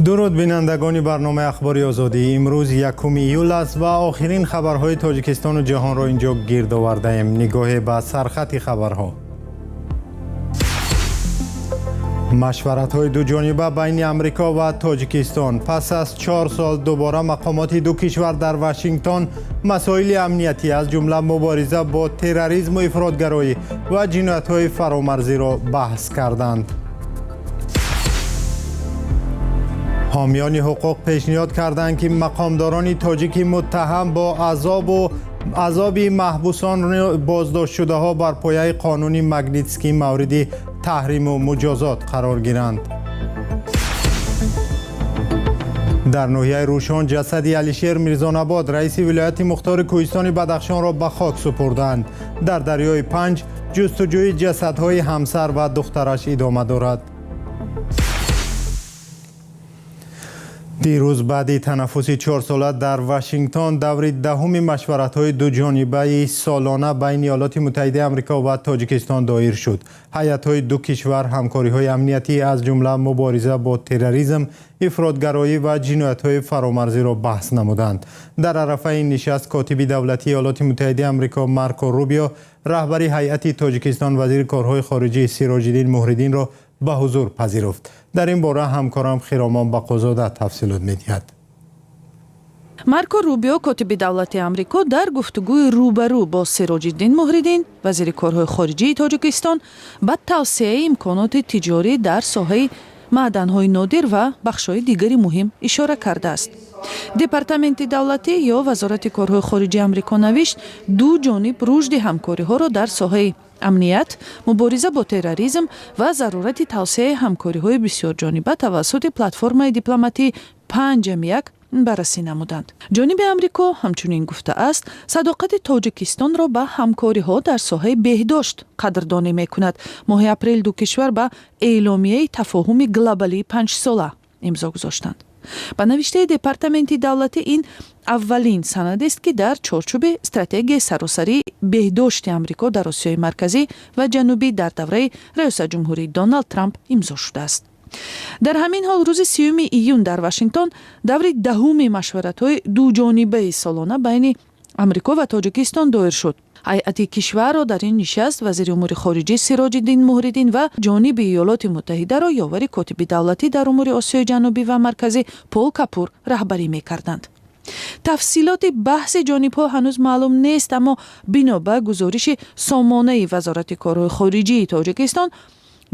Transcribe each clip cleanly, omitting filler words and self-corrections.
Дуруд, бинандагони барномаи Ахбори Озодӣ. Имрӯз 1 июл аст ва охирин хабарҳои Тоҷикистону ҷаҳонро инҷо гирд овардаем. Нигоҳе ба сархати хабарҳо. Машваратҳои дуҷониба байни Амрико ва Тоҷикистон. Пас аз 4 сол дубора мақомоти ду кишвар дар Вашингтон масоили амниятӣ, аз ҷумла мубориза бо терроризму ифротгароӣ ва ҷиноятҳои фаромарзиро баҳс карданд. Ҳомиёни ҳуқуқ пешниҳод карданд, ки мақомдорони тоҷики муттаҳам бо азобу азоби маҳбусон боздоштшудаҳо бар пояи қонуни Магнитский мавриди таҳриму муҷозот қарор гиранд. Дар ноҳияи Рӯшон ҷасади Алишер Мирзонабод, раиси вилояти мухтори кӯҳистони Бадахшонро ба хок супурданд. Дар дарёи Панҷ ҷустуҷӯи ҷасадҳои ҳамсар ва духтараш идома дорад. Дирӯз баъди танаффуси чорсола дар Вашингтон даври даҳуми машваратҳои дуҷонибаи солона байни Иёлоти Муттаҳидаи Амрико ва Тоҷикистон доир шуд. Ҳайатҳои ду кишвар ҳамкориҳои амниятӣ, аз ҷумла мубориза бо терроризм, ифротгароӣ ва ҷиноятҳои фаромарзиро баҳс намуданд. Дар арафаи ин нишаст котиби давлатии Иёлоти Муттаҳидаи Амрико Марко Рубио раҳбари ҳайати Тоҷикистон, вазири корҳои хориҷӣ Сироҷиддин Муҳриддинро ба ҳузур пазируфт. Дар ин бора ҳамкорам Хиромон Бақозода тафсилот медиҳад. Марко Рубио, котиби давлати Амрико, дар гуфтугӯи рӯбарӯ бо Сироҷиддин Муҳриддин, вазири корҳои хориҷии Тоҷикистон, ба тавсеаи имконоти тиҷорӣ дар соҳаи маъданҳои нодир ва бахшҳои дигари муҳим ишора кардааст. Департаменти давлатӣ ё Вазорати корҳои хориҷии Амрико навишт, ду ҷониб рушди ҳамкориҳоро дар соҳаи амният, мубориза бо терроризм ва зарурати тавсеаи ҳамкориҳои бисёрҷониба тавассути платформаи дипломатии 5+1 баррасӣ намуданд. Ҷониби Амрико ҳамчунин гуфтааст, садоқати Тоҷикистонро ба ҳамкориҳо дар соҳаи беҳдошт қадрдонӣ мекунад. Моҳи апрел ду кишвар ба эъломияи тафоҳуми глобалии панҷсола имзо гузоштанд. Ба навиштаи департаменти давлатӣ, ин аввалин санадест, ки дар чорчӯби стратегияи саросарии беҳдошти Амрико дар Осиёи Марказӣ ва Ҷанубӣ дар давраи раёсатҷумҳурии Доналд Трамп имзо шудааст. Дар ҳамин ҳол, рӯзи 30 июн дар Вашингтон даври даҳуми машваратҳои дуҷонибаи солона байни Амрико ва Тоҷикистон доир шуд. Ҳайати кишварро дар ин нишаст вазири умури хориҷӣ Сироҷиддин Муҳриддин ва ҷониби Иёлоти Муттаҳидаро ёвари котиби давлатӣ дар умури Осиёи Ҷанубӣ ва Марказӣ Пол Капур раҳбарӣ мекарданд. Тафсилоти баҳси ҷонибҳо ҳанӯз маълум нест, аммо бино ба гузориши сомонаи Вазорати корҳои хориҷии Тоҷикистон,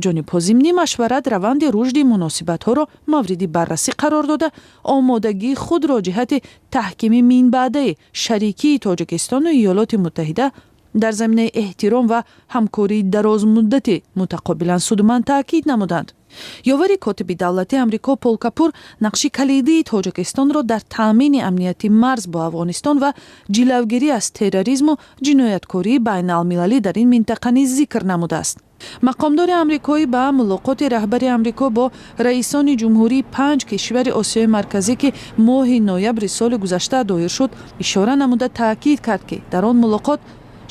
ҷонибҳо зимни машварат раванди рушди муносибатҳоро мавриди баррасӣ қарор дода, омодагии худро ҷиҳати таҳкими минбаъдаи шарикии Тоҷикистону Иёлоти Муттаҳида дар заминаи эҳтиром ва ҳамкории дарозмуддати мутақобилан судманд таъкид намуданд. Ёвари котиби давлатии Амрико Пол Капур нақши калидии Тоҷикистонро дар таъмини амнияти марз бо Афғонистон ва ҷилавгирӣ аз терроризму ҷинояткории байналмилалӣ дар ин минтақа низ зикр намудааст. Мақомдори амрикоӣ ба мулоқоти раҳбари Амрико бо раисони ҷумҳурии панҷ кишвари Осиёи Марказӣ, ки моҳи ноябри соли гузашта доир шуд, ишора намуда, таъкид кард, ки дар он мулоқот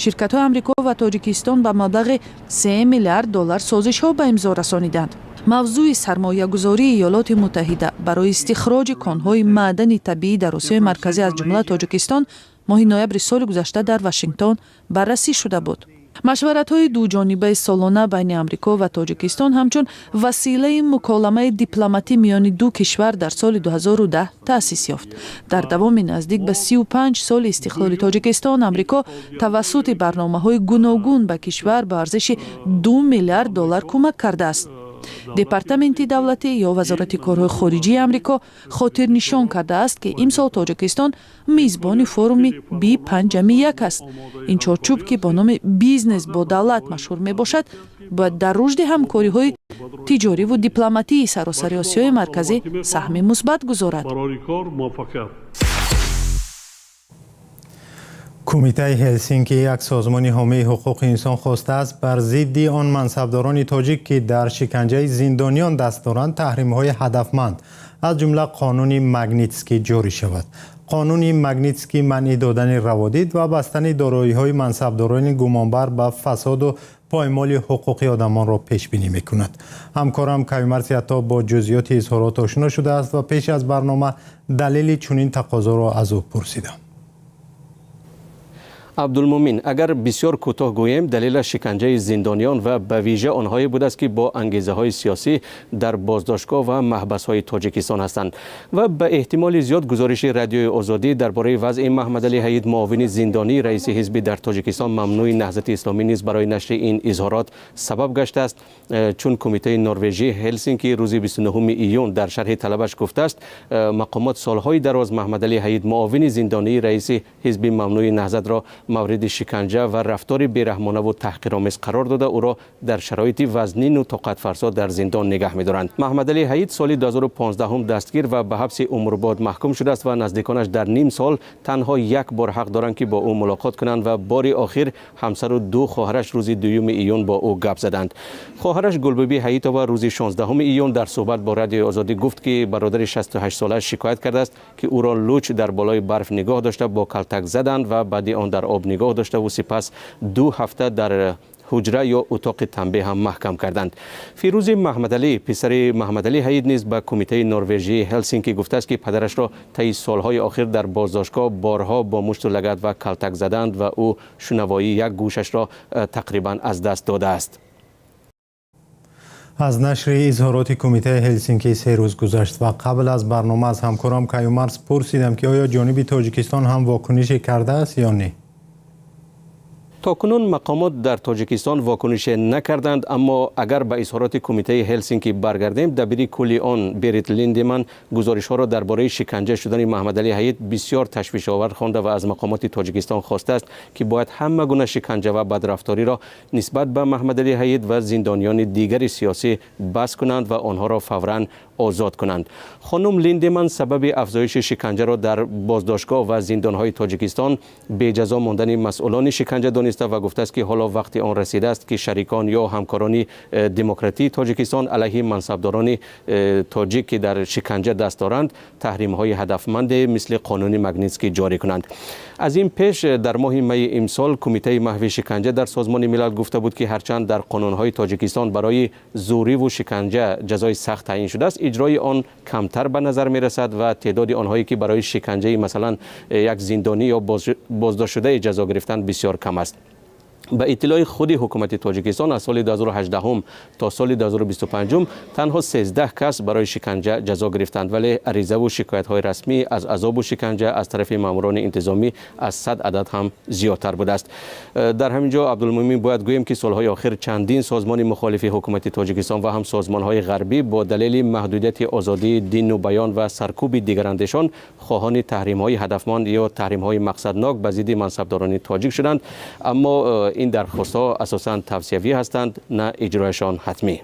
ширкатҳои Амрико ва Тоҷикистон ба маблағи 3 миллиард доллар созишҳо ба имзо расониданд. Мавзӯи сармоягузории Иёлоти Муттаҳида барои истихроҷи конҳои маъдани табиӣ дар Осиёи Марказӣ, аз ҷумла Тоҷикистон, моҳи ноябри соли гузашта дар Вашингтон баррасӣ шуда буд. Машваратҳои дуҷонибаи солона байни Амрико ва Тоҷикистон ҳамчун василаи муколамаи дипломатӣ миёни ду кишвар дар соли 2010 таъсис ёфт. Дар давоми наздик ба 35 соли истиқлоли Тоҷикистон Амрико тавассути барномаҳои гуногун ба кишвар ба арзиши 2 миллиард доллар кӯмак кардааст. Департаменти давлатӣ ё Вазорати корҳои хориҷии Амрико хотирнишон кардааст, ки имсол Тоҷикистон мизбони форуми Би 5+1 аст. Ин чорчӯб, ки бо номи бизнес бо давлат машҳур мебошад, бояд дар рушди ҳамкориҳои тиҷориву дипломатии саросари Осиёи Марказӣ саҳми мусбат гузорад. Кумитаи Ҳелсинки, як созмони ҳомии ҳуқуқи инсон, хостааст, бар зидди он мансабдорони тоҷик, ки дар шиканҷаи зиндониён даст доранд, таҳримҳои ҳадафманд, аз ҷумла қонуни Магнитский, ҷорӣ шавад. Қонуни Магнитский манъи додани раводид ва бастани дороиҳои мансабдорони гумонбар ба фасоду поймоли ҳуқуқи одамонро пешбинӣ мекунад. Ҳамкорам Каюмарс Ато бо ҷузъиёти изҳорот ошно шудааст ва пеш аз барнома далели чунин тақозоро аз ӯ пурсидам. Абдулмумин, агар бисёр кӯтоҳ гӯем, далелаш шиканҷаи зиндониён ва ба вижа онҳое будааст, ки бо ангезаҳои сиёсӣ дар боздоштгоҳ ва маҳбасҳои Тоҷикистон ҳастанд. Ва ба эҳтимоли зиёд гузориши Радиои Озодӣ дар бораи вазъи Маҳмадалӣ Ҳаид, муовини зиндонии раиси ҳизби дар Тоҷикистон мамнӯи Наҳзати Исломӣ, низ барои нашри ин изҳорот сабаб гаштааст, чун Кумитаи Норвежии Ҳелсинки рӯзи 29 июн дар шарҳи талабаш гуфтааст, мақомот солҳои дароз Маҳмадалӣ Ҳаид, муовини зиндонии раиси ҳизби мамнӯи Наҳзатро мавриди шиканҷа ва рафтори бераҳмонаву таҳқиромез қарор дода, ӯро дар шароити вазнину тоқатфарсо дар зиндон нигаҳ медоранд. Маҳмадалӣ Ҳаид соли 2015 дастгир ва ба ҳабси умрбод маҳкум шудааст ва наздиконаш дар ним сол танҳо як бор ҳақ доранд, ки бо ӯ мулоқот кунанд, ва бори охир ҳамсару ду хоҳараш рӯзи 2 июн бо ӯ гап заданд. Хоҳараш Гулбибӣ Ҳаитова рӯзи 16 июн дар суҳбат бо Радиои Озодӣ гуфт, ки бародари 68-сола шикоят кардааст, ки ӯро луч дар болои барф нигоҳ дошта, бо калтак заданд ва баъди он дар об нигоҳ доштаву сипас 2 ҳафта дар ҳуҷра ё утоқи танбеҳ ҳам маҳкам карданд. Фирӯзи Маҳмадалӣ, писари Маҳмадалӣ Ҳаид, низ ба Кумитаи Норвежии Ҳелсинки гуфтааст, ки падарашро таи солҳои охир дар боздоштгоҳ борҳо бо мушту лагат ва калтак заданд ва ӯ шунавоии як гӯшашро тақрибан аз даст додааст. Аз нашри изҳороти Кумитаи Ҳелсинки 3 рӯз гузашт ва қабл аз барнома аз ҳамкорам Каюмарс пурсидам, ки оё ҷониби Тоҷикистон ҳам вокунише кардааст ё не. То кунун мақомот дар Тоҷикистон вокунише накарданд, аммо агар ба изҳороти Кумитаи Ҳелсинки баргардем, дабири кулли он Берит Линдеман гузоришҳоро дар бораи шиканҷа шудани Маҳмадалӣ Ҳаид бисёр ташвишовар хонда ва аз мақомоти Тоҷикистон хостааст, ки бояд ҳама гуна шиканҷа ва бадрафториро нисбат ба Маҳмадалӣ Ҳаид ва зиндониёни дигари сиёсӣ бас кунанд ва онҳоро фавран озод кунанд. Хонум Линдеман сабаби афзоиши шиканҷаро дар боздоштгоҳ ва зиндонҳои Тоҷикистон беҷазо мондани масъулони шиканҷа дониста ва гуфтааст, ки ҳоло вақти он расидааст, ки шарикон ё ҳамкорони демократии Тоҷикистон алайҳи мансабдорони тоҷик, ки дар шиканҷа даст доранд, таҳримҳои ҳадафманде мисли қонуни Магнитский ҷорӣ кунанд. Аз ин пеш дар моҳи майи имсол Кумитаи маҳви шиканҷа дар Созмони Милал гуфта буд, ки ҳарчанд дар қонунҳои Тоҷикистон барои зӯриву шиканҷа ҷазои сахт таъин шудааст, иҷрои он камтар ба назар мерасад ва теъдоди онҳое, ки барои шиканҷаи масалан як зиндонӣ ё боздоштшудаи ҷазо гирифтанд, бисёр кам аст. Ба иттилои худи ҳукумати Тоҷикистон, аз соли 2018 то соли 2025 танҳо 13 кас барои шиканҷа ҷазо гирифтанд, вале аризаву шикоятҳои расмӣ аз азобу шиканҷа аз тарафи маъмурони интизомӣ аз 100 адад ҳам зиёдтар будааст. Дар ҳамин ҷо, Абдулмумин, бояд гӯем, ки солҳои охир чандин созмони мухолифи ҳукумати Тоҷикистон ва ҳам созмонҳои ғарбӣ бо далели маҳдудияти озодии дину баён ва саркӯби дигарандешон хоҳони таҳримҳои ҳадафманд ё таҳримҳои мақсаднок ба зидди мансабдорони тоҷик шуданд, аммо ин дархостҳо асосан тавсиявӣ ҳастанд, на иҷрояшон ҳатмӣ.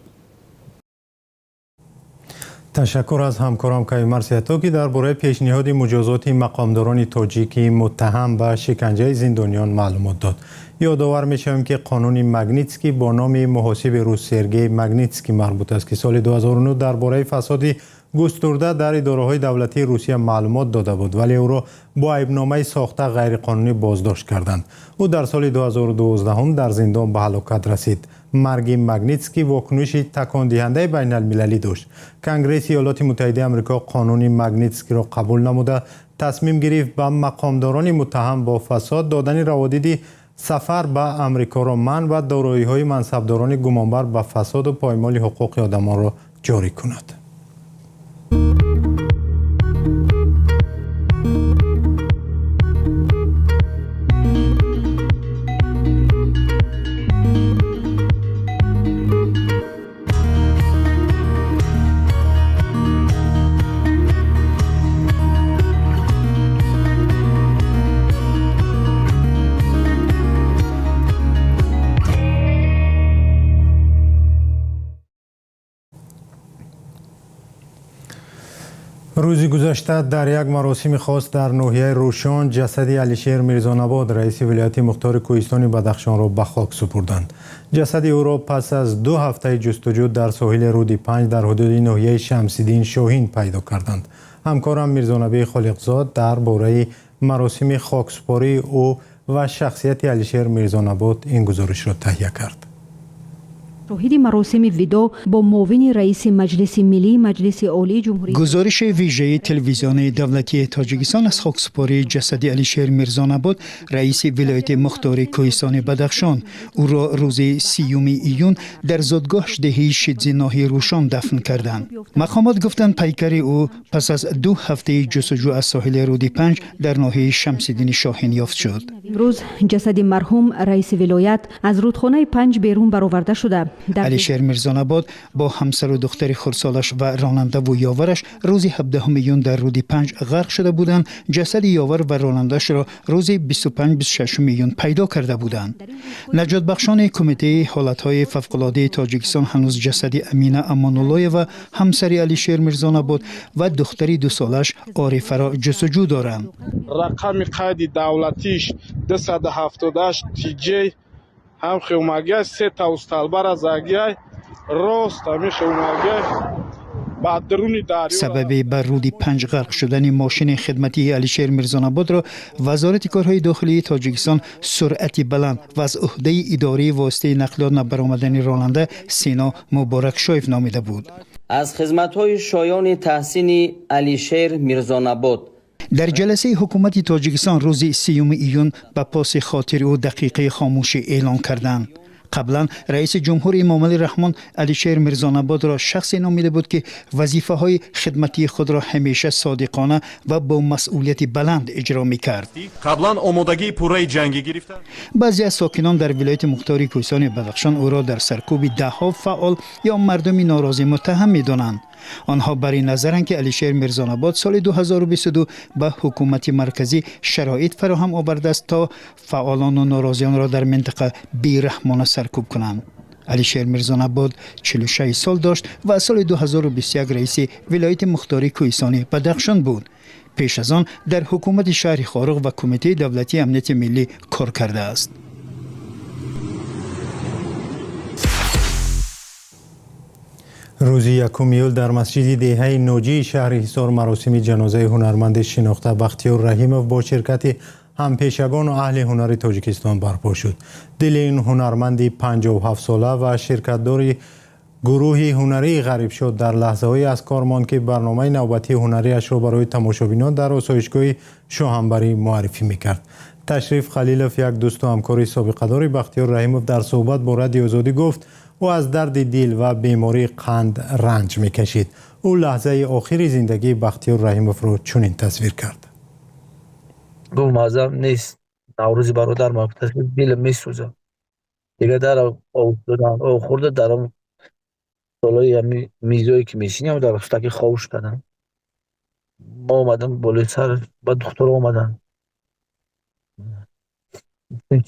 Ташаккур аз ҳамкорам Каюмарс Ато, ки дар бораи пешниҳоди муҷозоти мақомдорони тоҷики муттаҳам ба шиканҷаи зиндониён маълумот дод. Ёдовар мешавем, ки қонуни Магнитский бо номи муҳосиби рус Сергей Магнитский марбут аст, ки соли 2009 дар бораи фасоди густурда дар идораҳои давлатии Русия маълумот дода буд, вале ӯро бо айбномаи сохта ғайриқонунӣ боздошт карданд. Ӯ дар соли 2012 дар зиндон ба ҳалокат расид. Марги Магнитский вокуниши такондиҳандаи байналмилалӣ дошт. Конгресси Иёлоти Муттаҳидаи Амрико қонуни Магнитскиро қабул намуда, тасмим гирифт ба мақомдорони муттаҳам бо фасод додани раводиди сафар ба Амрикоро манъ ва дороиҳои мансабдорони гумонбар ба фасоду поймоли ҳуқуқи одамонро ҷорӣ кунад. Рӯзи гузашта дар як маросими хос дар ноҳияи Рӯшон ҷасади Алишер Мирзонабод, раиси вилояти мухтори кӯҳистони Бадахшонро ба хок супурданд. Ҷасади ӯро пас аз 2 ҳафтаи ҷустуҷӯ дар соҳили рӯди Панҷ дар ҳудуди ноҳияи Шамсиддин Шоҳин пайдо карданд. Ҳамкорам Мирзонабӣ Холиқзод дар бораи маросими хоксупории ӯ ва шахсияти Алишер Мирзонабот ин гузоришро таҳия кард. Шоҳиди маросими видоъ бо муовини раиси Маҷлиси Миллии Маҷлиси Олии Ҷумҳурии Гузориши вижаи телевизиони давлатии Тоҷикистон аз хоксупории ҷасади Алишер Мирзонабод, раиси вилояти мухтори Кӯҳистони Бадахшон. Ӯро рӯзи 30-уми июн дар зодгоҳаш, деҳаи Шидзи ноҳияи Рӯшон, дафн карданд. Мақомот гуфтанд, пайкари ӯ пас аз 2 ҳафтаи ҷустуҷӯ аз соҳили рӯди Панҷ дар ноҳияи Шамсиддини Шоҳин ёфт шуд. Имрӯз ҷасади марҳум раиси вилоят аз рӯдхонаи Панҷ берун бароварда шуда. Алишер Мирзонабод бо ҳамсару духтари хурдсолаш ва ронандаву ёвараш рӯзи 17 июн дар рӯди Панҷ ғарқ шуда буданд. Ҷасади ёвар ва ронандаашро рӯзи 25-26 июн пайдо карда буданд. Наҷотбахшони Кумитаи ҳолатҳои фавқулодаи Тоҷикистон ҳанӯз ҷасади Амина Амонуллоева, ҳамсари Алишер Мирзонабод, ва духтари 2-солааш Орифаро ҷустуҷӯ доранд. Рақами қайди давлатиш 278 тж ҳам хеумагиай, сета усталбара загиай, рост ҳамин хеумагиай ба даруни дарё. Сабаби ба рӯди Панҷ ғарқ шудани мошини хидматии Алишер Мирзонабодро Вазорати корҳои дохилии Тоҷикистон суръати баланд ва аз ӯҳдаи идораи воситаи нақлиёт набаромадани ронанда Сино Муборакшоев номида буд. Аз хизматҳои шоёни таҳсини Алишер Мирзонабод. Дар ҷаласаи ҳукумати Тоҷикистон рӯзи 30-уми июн ба поси хотири ӯ дақиқаи хомӯшӣ эълон карданд. Қаблан раиси ҷумҳур Эмомалӣ Раҳмон Алишер Мирзонабодро шахсе номида буд, ки вазифаҳои хидматии худро ҳамеша содиқона ва бо масъулияти баланд иҷро мекард. Қаблан омодагии пурраи ҷангӣ гирифта. Баъзе аз сокинон дар вилояти мухтори Кӯҳистони Бадахшон ӯро дар саркӯби даҳҳо фаъол ё мардуми норозӣ муттаҳам медонанд. Онҳо бар ин назаранд, ки Алишер Мирзонабод соли 2022 ба ҳукумати марказӣ шароит фароҳам овардааст, то фаъолону норозиёнро дар минтақа бераҳмона саркӯб кунанд. Алишер Мирзонабод 46 сол дошт ва соли 2021 раиси вилояти мухтори Кӯҳистони Бадахшон буд. Пеш аз он дар ҳукумати шаҳри Хоруғ ва Кумитаи давлатии амнияти миллӣ кор кардааст. Рӯзи 1 июл дар масҷиди деҳаи Ноҷии шаҳри Ҳисор маросими ҷанозаи ҳунарманди шинохта Бахтиёр Раҳимов бо ширкати ҳампешагону аҳли ҳунари Тоҷикистон барпо шуд. Дили ин ҳунарманди 57-сола ва ширкатдори гурӯҳи ҳунарии Ғарибшод дар лаҳзаҳое аз кор монд, ки барномаи навбатии ҳунариашро барои тамошобинон дар осоишгоҳи Шоҳанбарӣ муаррифӣ мекард. Ташриф Халилов, як дӯсту ҳамкори собиқадори Бахтиёр Раҳимов, дар суҳбат бо Радиои Озодӣ гуфт, ӯ аз дарди дил ва бемории қанд ранҷ мекашид. Ӯ лаҳзаи охири зиндагии Бахтиёр Раҳимовро чунин тасвир кард. Гуфт, маззам нест, Наврӯзи бародар ма дилам месӯзад. Дигар дар об додан, об хӯрда, дар он болои ҳами мизое ки мешинем, дар устаки ховуш кардам. Ма омадам болои сар, ба духтур омадам.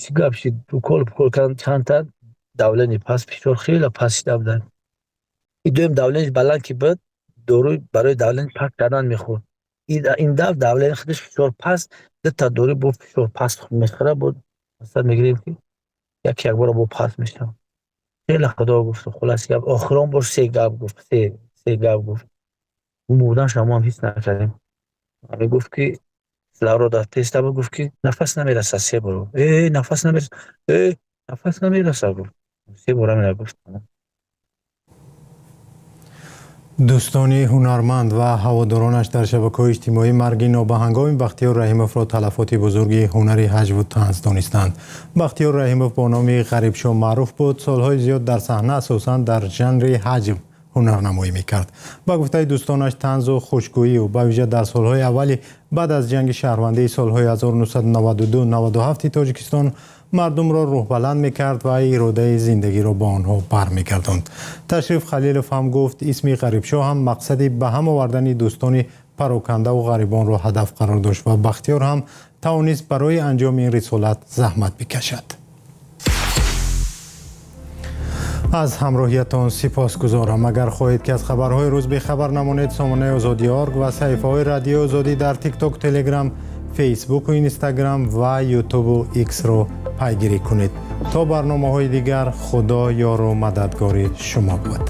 Чӣ гап шид, укол пукол кардам чандта, давление паст, фишор хеле паст шида буданд. И дуюм давление баланд ки буд, доруи барои давление паст кардан мехӯрд. Ин дафъ давление худаш фишор паст, дута дору бо фишор паст мехӯра, бо масалан мегирем, ки як якбора бо паст мешавад. Хеле худо гуфт, хулоси гап, охирон бор се гап гуфт, се гап гуфт. Мурданша мо ҳам ҳис накардем. Гуфт, ки кислород теста буд, гуфт, ки нафас намерасад се бор. Э, нафас намерасад, э, нафас намерасад, гуфт. Се бор ҳамина гуфт. Дӯстони ҳунарманд ва ҳаводоронаш дар шабакаҳои иҷтимоӣ марги нобаҳангоми Бахтиёр Раҳимовро талафоти бузурги ҳунари ҳаҷву танз донистанд. Бахтиёр Раҳимов бо номи Ғарибшо маъруф буд. Солҳои зиёд дар саҳна асосан дар жанри ҳаҷв ҳунарнамоӣ мекард. Ба гуфтаи дӯстонаш, танзу хушгӯию ба вижа дар солҳои аввали баъд аз ҷанги шаҳрвандии солҳои 1992-97 Тоҷикистон мардумро рӯҳбаланд мекард ва иродаи зиндагиро ба онҳо бармегардонд. Ташриф Халилов ҳам гуфт, исми Ғарибшоҳ ҳам мақсади ба ҳам овардани дӯстони парокандаву ғарибонро ҳадаф қарор дошт ва Бахтиёр ҳам тавонист барои анҷоми ин рисолат заҳмат бикашад. Аз ҳамроҳиятон сипосгузорам. Агар хоҳед, ки аз хабарҳои рӯз бехабар намонед, сомонаи Озодӣ орг ва саҳифаҳои Радиои Озодӣ дар Тикток, Телеграм, Фейсбуку Инстаграм ва Ютубу Иксро пайгирӣ кунед. То барномаҳои дигар, Худо ёру мададгори шумо буд.